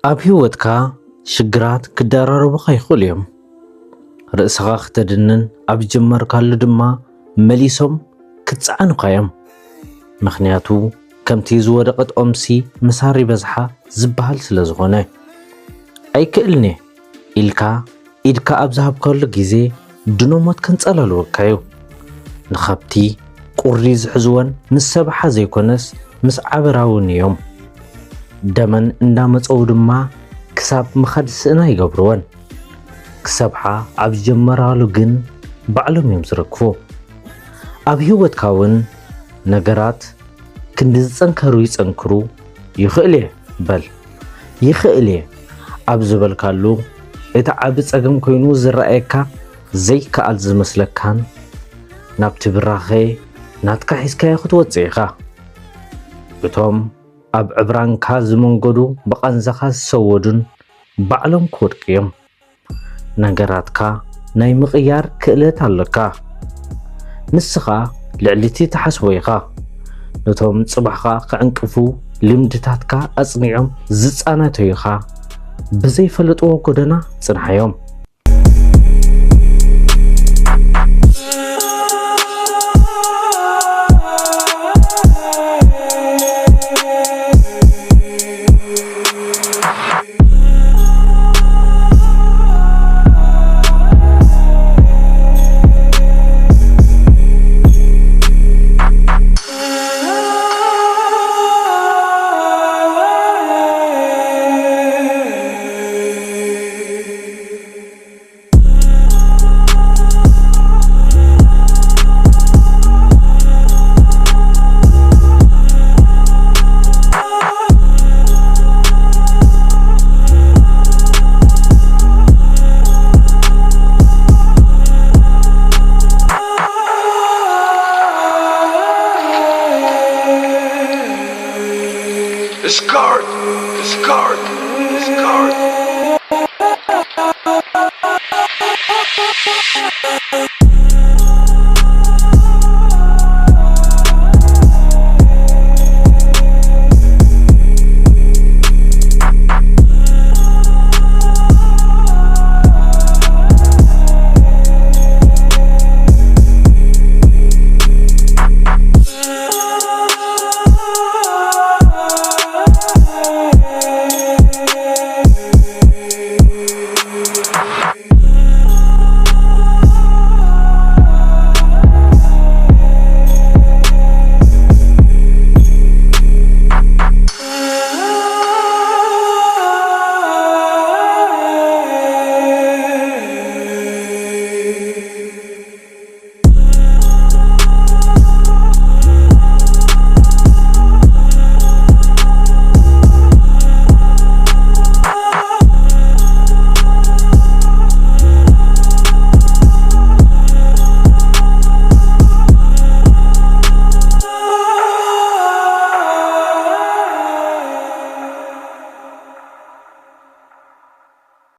ኣብ ህይወትካ ሽግራት ክደራረቡኻ ይኽእሉ እዮም። ርእስኻ ክተድንን ኣብ ዝጀመርካሉ ድማ መሊሶም ክጸዓኑኻ እዮም። ምኽንያቱ ከምቲ ዝወደቐት ኦምሲ ምሳር ይበዝሓ ዝበሃል ስለ ዝኾነ። ኣይክእልን'የ ኢልካ ኢድካ ኣብ ዝሃብካሉ ግዜ ድኖ ሞት ከንጸላልወካ'ዩ። ንኸብቲ ቁሪ ዝሕዝወን ምስ ሰብሓ ዘይኮነስ ምስ ዓበራ እውን እዮም። ደመን እንዳመጸው ድማ ክሳብ ምኻድ ስእና ይገብርወን። ክሰብሓ ኣብ ዝጀመራሉ ግን ባዕሎም እዮም ዝረግፉ። ኣብ ህይወትካ እውን ነገራት ክንዲ ዝጸንከሩ ይጸንክሩ። ይኽእል እየ በል። ይኽእል እየ ኣብ ዝበልካሉ እቲ ዓቢ ጸገም ኮይኑ ዝረኣየካ ዘይከኣል ዝመስለካን ናብቲ ብራኸ ናትካ ሒዝካዮ ክትወጽእ ኢኻ። እቶም ኣብ ዕብራንካ ዝመንገዱ ብቓንዛኻ ዝሰወዱን ባዕሎም ክወድቁ እዮም። ነገራትካ ናይ ምቕያር ክእለት ኣለካ። ንስኻ ልዕሊ እቲ ትሓስቦ ኢኻ። ነቶም ጽባሕኻ ክዕንቅፉ ልምድታትካ ኣጽኒዖም ዝጻነተዩኻ ብዘይፈለጥዎ ጎደና ጽንሓዮም። Scarred, scarred, scarred.